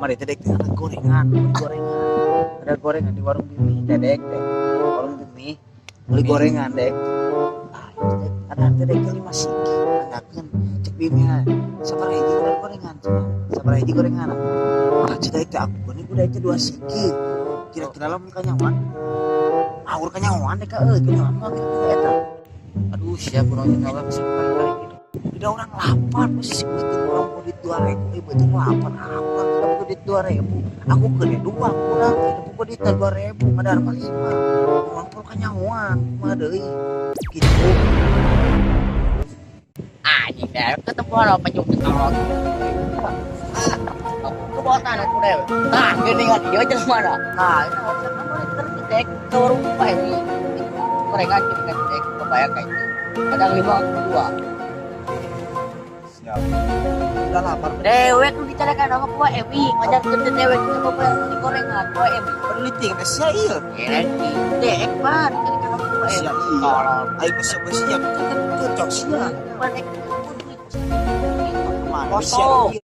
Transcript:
Kamari teh dek teh ada gorengan, beli gorengan. Ada gorengan di warung Bimi teh dek teh. Warung Bimi beli gorengan dek. Ah, itu teh ada teh dek teh 5 siki. Andakeun cek Bimi na. Sabaraha hiji udah gorengan cenah. Sabaraha hiji gorengan. Ah, cek dek teh aku geuning udah teh 2 siki. Kira-kira lamun kanyawan. Aur kanyawan dek euy, kanyawan mah kira-kira eta. Aduh, siap urang jeung awak kali gitu. Udah orang lapar posisi beuteung urang mau duit 2.000, eh beuteung lapar, aku kan tidak butuh duit 2.000, aku kena dua kurang tidak butuh duit 2.000, ngadar mah lima urang perlu kanyawan kumaha deui gitu. Anjing deh, ketemu orang penyuk di kolot. Aku ke bawah tanah aku deh. Tah, geuningan ieu jelema mana? Nah, ini waktu kamari keur dek ke warung Pak Emi. Gorengan jeung dek kebayang kayak itu. Kadang lima dua. Siap, udah lapar. Dewek nu dicarikan sama Pak Emi, ngajarkeun teh dewek sama bayar meuli gorengan Pak Emi. Peneliti kan sia ieu. Ya, dek mah dicarikan sama Pak Emi. Sia ieu. Tolol. Aing geus siap siap kan cocok sia. Mana Kemana sia Kosong. ieu.